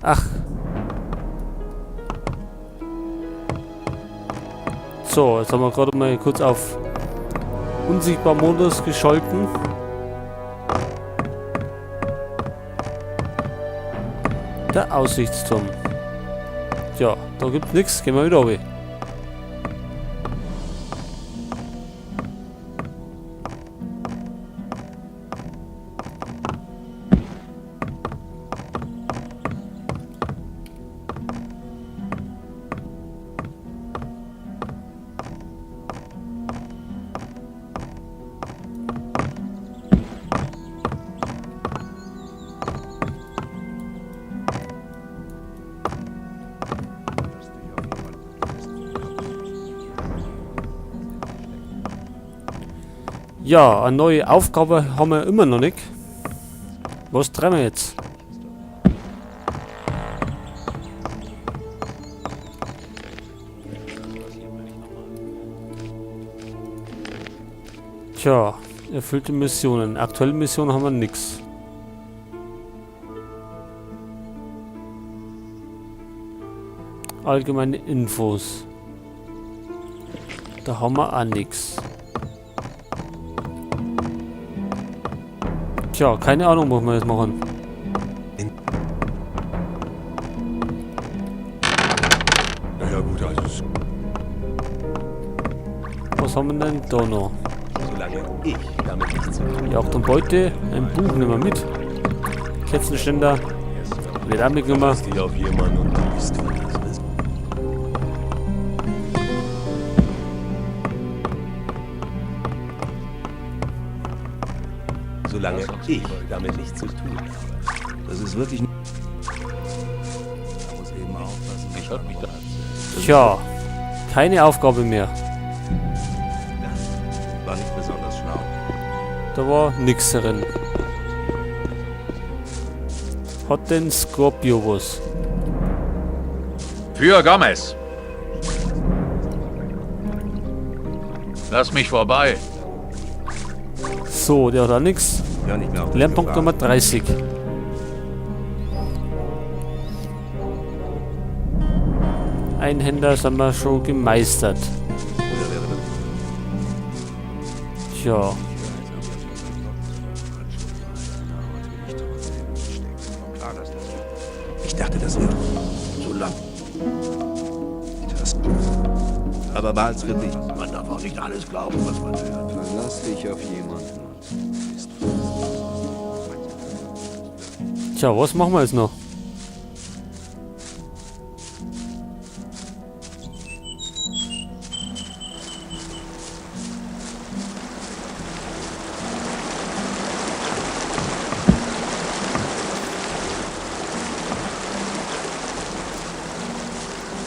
Ach. So, jetzt haben wir gerade mal kurz auf Unsichtbar-Modus geschalten. Der Aussichtsturm. Tja, da gibt's nichts. Gehen wir wieder runter. Ja, eine neue Aufgabe haben wir immer noch nicht. Was treiben wir jetzt? Tja, erfüllte Missionen. Aktuelle Mission haben wir nix. Allgemeine Infos. Da haben wir auch nix. Tja, keine Ahnung, was wir jetzt machen. Ja, gut, also. Was haben wir denn da noch? Solange ich damit nichts zu tun Jagd und Beute. Ein Buch nehmen wir mit. Kerzenständer. Wird auch mitgenommen. Verlass dich auf jemanden und du bist verlassen. Solange ich damit nichts zu tun habe. Das ist wirklich. Muss eben aufpassen. Ich halte mich da. Tja, keine Aufgabe mehr. Das war nicht besonders schlau. Da war nix drin. Hat denn Scorpio was? Für Gomez! Lass mich vorbei. So, der hat auch nix. Hör nicht mehr auf das Lernpunkt Gefahr. Nummer 30. Einhänder sind wir schon gemeistert. Oder wäre das Tja, Ich dachte, das wäre so lang. Das. Aber Wahlsritt nicht. Man darf auch nicht alles glauben, was man hört. Verlass dich auf jemanden und bist tja, was machen wir jetzt noch?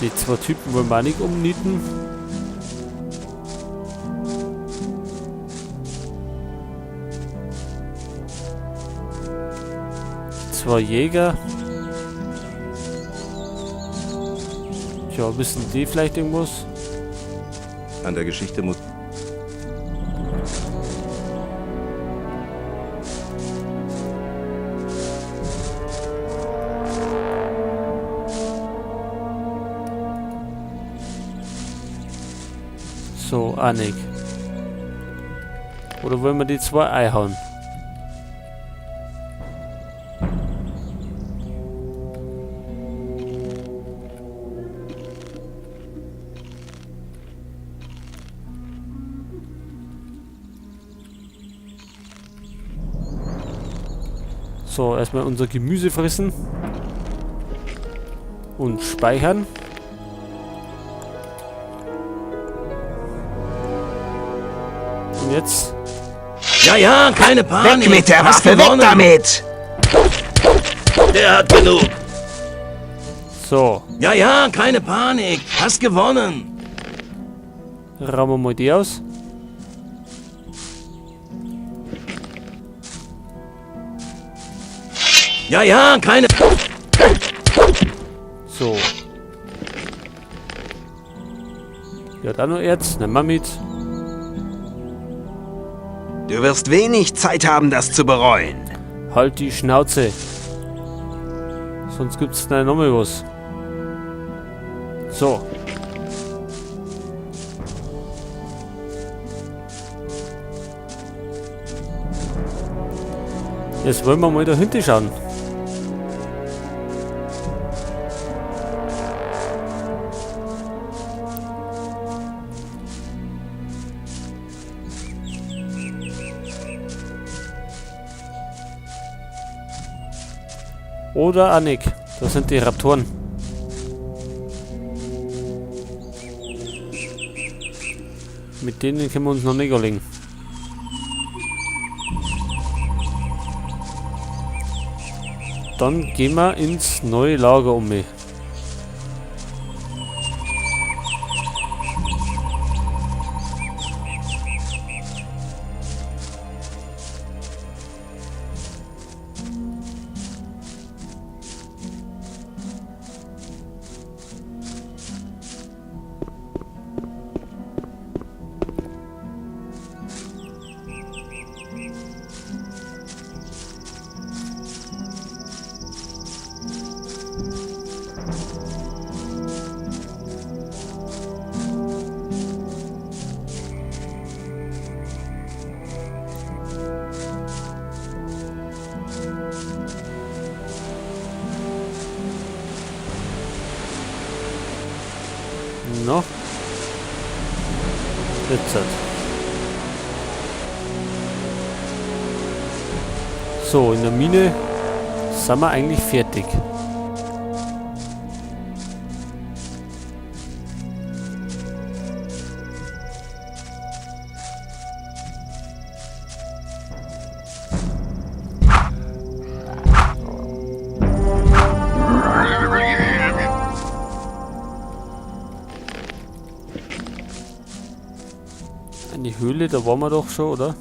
Die zwei Typen wollen wir auch nicht umnieten. Zwei Jäger. Tja, wissen die vielleicht irgendwas? An der Geschichte muss. So, Annik. Oder wollen wir die zwei einhauen? So, erstmal unser Gemüse fressen. Und speichern. Und jetzt? Ja, ja, keine Panik. Weg mit der Hast Waffe, weg gewonnen. damit! Der hat genug. So, Ja, ja, keine Panik. Hast gewonnen. rauben wir mal die aus. Ja, ja, keine. So. Ja, dann noch Erz. Nimm mal mit. Du wirst wenig Zeit haben, das zu bereuen. Halt die Schnauze. Sonst gibt es noch mal was. So. Jetzt wollen wir mal dahinter schauen. Oder Annik. Das sind die Raptoren. Mit denen können wir uns noch nicht anlegen. Dann gehen wir ins neue Lager um mich. No. Jetzt. So, in der Mine sind wir eigentlich fertig. Eine Höhle, da waren wir doch schon, oder?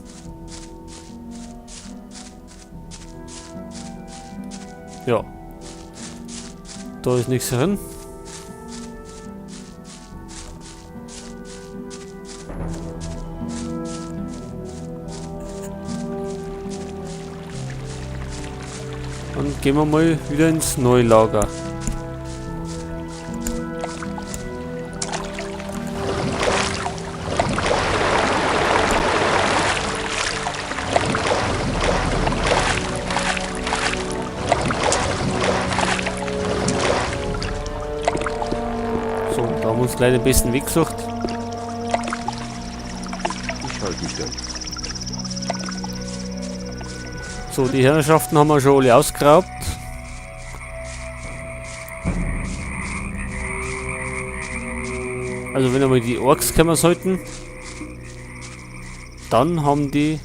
Ja. Da ist nichts drin. Und gehen wir mal wieder ins Neulager. So, da haben wir uns gleich den besten Weg gesucht. Ich halte mich dann. So, die Herrschaften haben wir schon alle ausgeraubt. Also wenn einmal die Orks kommen sollten, dann haben die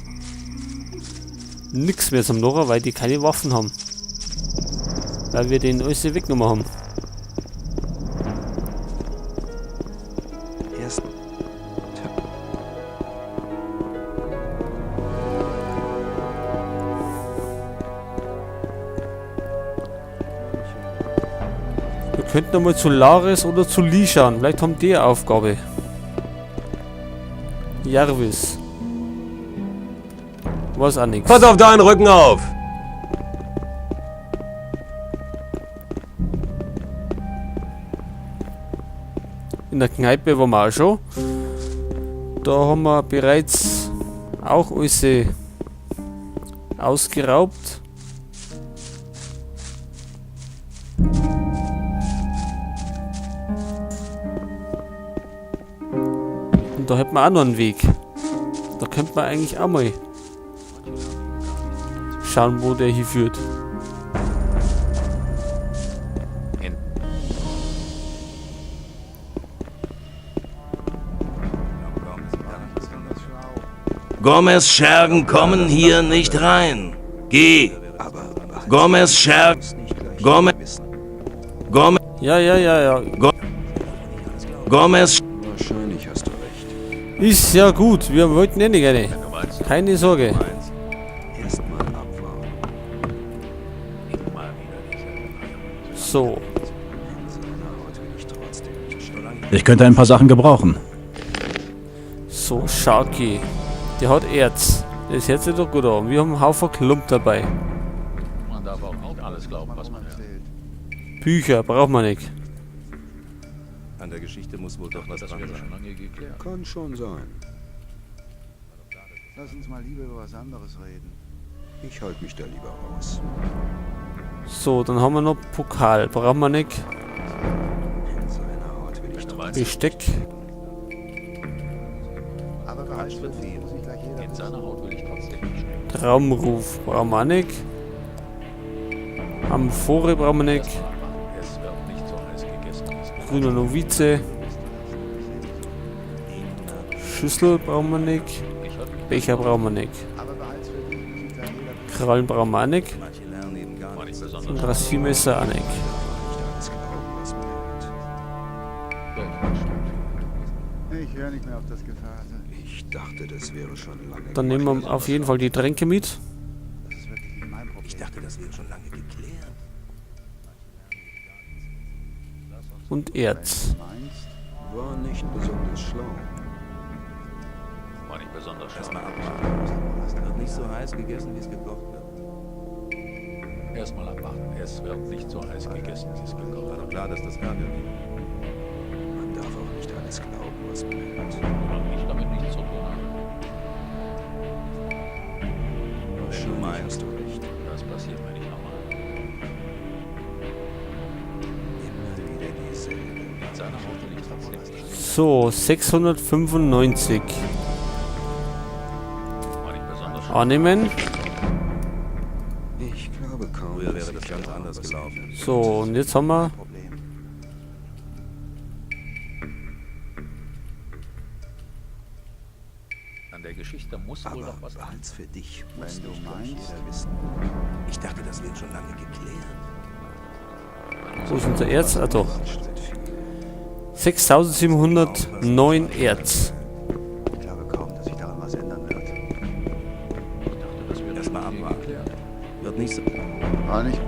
nichts mehr zum Nachher, weil die keine Waffen haben. Weil wir denen alles weggenommen haben. Erst. Wir könnten einmal zu Lares oder zu Lee schauen. Vielleicht haben die eine Aufgabe. Jarvis. Weiß auch nix. Pass auf deinen Rücken auf! In der Kneipe waren wir auch schon. Da haben wir bereits auch alles ausgeraubt. Und da hätten wir auch noch einen Weg. Da könnte man eigentlich auch mal schauen, wo der hier führt. Gomez Schergen kommen hier nicht rein. Geh. Gomez Schergen. Gomez. Gomez. Ja, ja, ja, ja. Gomez. Wahrscheinlich hast du recht. Ist ja gut. Wir wollten eh nicht rein. Keine Sorge. Erstmal abwarten. So. Ich könnte ein paar Sachen gebrauchen. So, Sharky. Der hat Erz. Das hört sich doch gut an. Wir haben einen Haufen Klump dabei. Man darf auch nicht alles glauben, was man hört. Bücher braucht man nicht. An der Geschichte muss wohl doch was Das dran wäre schon sein. lange geklärt. Kann schon sein. Lass uns mal lieber über was anderes reden. Ich halte mich da lieber raus. So, dann haben wir noch Pokal. Brauchen wir nicht. In seiner Haut will ich trotzdem. Besteck. Aber behalt's für dich, muss nicht gleich jeder In wissen. seiner Haut will ich trotzdem nicht stecken. Traumruf brauchen wir auch nicht. Amphore brauchen wir nicht. Erst mal abwarten. Es wird nicht so heiß gegessen, wie es gekocht Grüner Novize. Schüssel brauchen wir nicht. wird. Ich halte mich Becher brauchen wir nicht. Aber behalt's für dich, muss nicht gleich jeder wissen. Krallen brauchen wir auch nicht. Manche lernen eben gar war nicht nichts. besonders Und Rasiermesser auch nicht. Nicht alles glauben, was man hört. Ja, ich weiß schon. Ich höre nicht mehr auf das Gefasel. Ich dachte, das wäre schon lange. Dann nehmen wir auf jeden Fall die Tränke mit. Das ist wirklich nicht mein Problem. Ich dachte, das wäre schon lange geklärt. Und Erz. Meinst? War nicht besonders schlau. War nicht besonders Erst schlau. mal abwarten. Wird nicht so heiß gegessen, wie es gekocht wird. Erstmal abwarten. Es wird nicht so heiß gegessen, wie es gekocht War wird. doch klar, dass das Ärger gibt. Man darf auch nicht alles glauben, was man hört. Solange ich damit nichts zu tun habe. Wahrscheinlich meinst. hast du recht. Das passiert mir nicht nochmal. Immer wieder dieselbe. In seiner Haut will ich trotzdem nicht stecken. So, 695. War nicht besonders schlau. Annehmen. Ich glaube kaum, Früher dass wäre das sich ganz daran anders was gelaufen. ändern So, und jetzt haben wir Problem. An der Geschichte muss wohl Aber noch was dran. behalt's für dich, muss Wenn du nicht gleich meinst. jeder wissen. Ich dachte, das wäre schon lange geklärt. Wo ist unser Erz? Ah, doch. Quatsch wird viel. 6709 Erz. Ich glaube kaum, dass sich daran was ändern wird. Ich dachte, das wäre Erst mal schon lange abwarten. geklärt. Wird nicht so. War nicht.